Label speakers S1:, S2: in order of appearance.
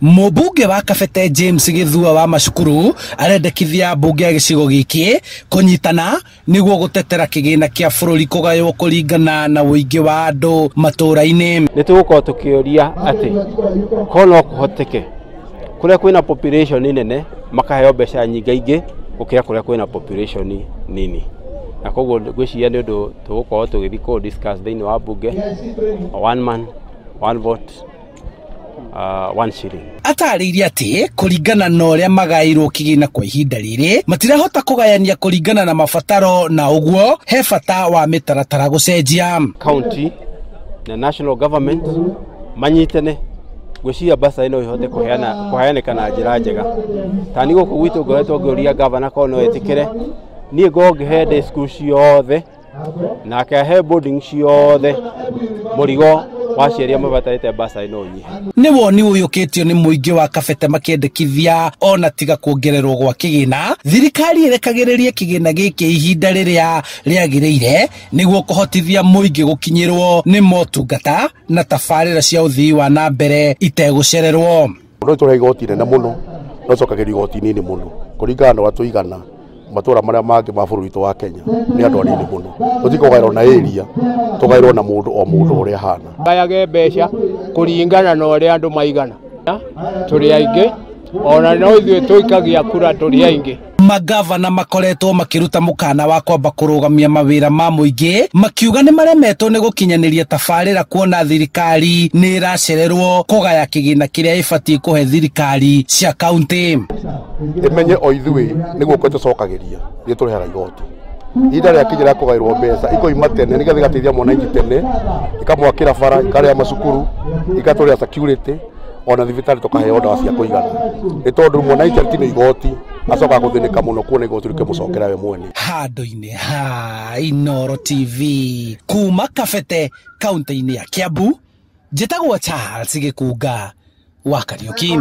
S1: Mũmbunge wa Kabete James Gĩthua wa Macukuru arendekithia mbunge ya gĩcigo gĩkĩ kũnyitana nĩguo gũtetera kĩgĩna kĩa bũrũri kũgaywo kũringana na ũingĩ wa andũ matũũra-inĩ.
S2: Nĩ tũgũkorwo tũkĩũria atĩ korwo no kũhoteke kũrĩa kwĩna population nene makaheo mbeca nyingaingĩ gũkĩra kũrĩa kwĩna population nini, na koguo ngwĩciria nĩ ũndũ tũgũkorwo tũgĩthiĩ kũ discuss thĩinĩ wa bunge, one man one vote, one shilling.
S1: Atarĩirie atĩ kũringana na ũrĩa magaĩirwo kĩgĩna kwa ihinda rĩrĩ matirahota kũgayania kũringana na mabataro, na ũguo he bata wa mĩtaratara gũcenjia.
S2: County na national government manyitane, ngwĩciria bursary no ihote kũheanĩka na njĩra njega. Ta niĩ gũkũ gwitũ ngoretwo ngĩũria gavana korwo no etĩkĩre niĩ ngorwo ngĩhe day school ciothe nake ahe boarding ciothe, mũrigo wa aciari arĩa mabatarĩte bursary no ũnyihe.
S1: Nĩ woni ũyũkĩtio nĩ mũingĩ wa Kabete makĩendekithia ona tiga kuongererwo gwa kĩgĩna, thirikari ĩrekagĩrĩrie kĩgĩna gĩkĩ ihinda rĩrĩa rĩagĩrĩire nĩguo kũhotithia mũingĩ gũkinyĩrwo nĩ motungata na tabarĩra cia ũthii wa na mbere itegũcererwo.
S3: No tũrehe igoti inene mũno, no cokagĩrio igoti nini mũno kũringana na ũrĩa tũigana matũra marĩa mangĩ ma bũrũri witũ wa Kenya nĩ andũ anini mũno. Tũtikũgaĩrwo na area, tũgaĩrwo na mũndũ o mũndũ ũrĩa ahana.
S4: Gayage mbeca kũringana na ũrĩa andũ maigana, tũrĩ aingĩ ona no ithuĩ tũikagia kura tũrĩ aingĩ.
S1: Magavana makoretwo makĩruta mũkana wa kwamba kũrũgamia mawĩra ma mũingĩ makiuga nĩ maremetwo nĩ gũkinyanĩria tabarĩra kuona thirikari nĩ ĩracererwo kũgaya kĩgĩna kĩrĩa ĩbatiĩ kũhe thirikari cia kaunti.
S3: Ĩmenye o ithuĩ nĩguo tũcokagĩria nĩ tũrĩhaga igoti. Ihinda rĩakinya rĩa kũgaĩrwo mbeca ikoima tene nĩgetha igateithia mwananchi tene, ikamwakĩra bara, ikarĩha macukuru, igatũrĩha security, ona thibitarĩ tũkaheo ndawa cia kũigana. Nĩ tondũ mwananchi atinio igoti acokaga gũthĩnĩka mũno kuona igoti rĩkĩmũcokera we mwene.
S1: Handũ-inĩ ha Inooro TV kuma Kabete kaunti-inĩ ya Kiambu, njĩtagwo Charles Gĩkunga wa Kariuki.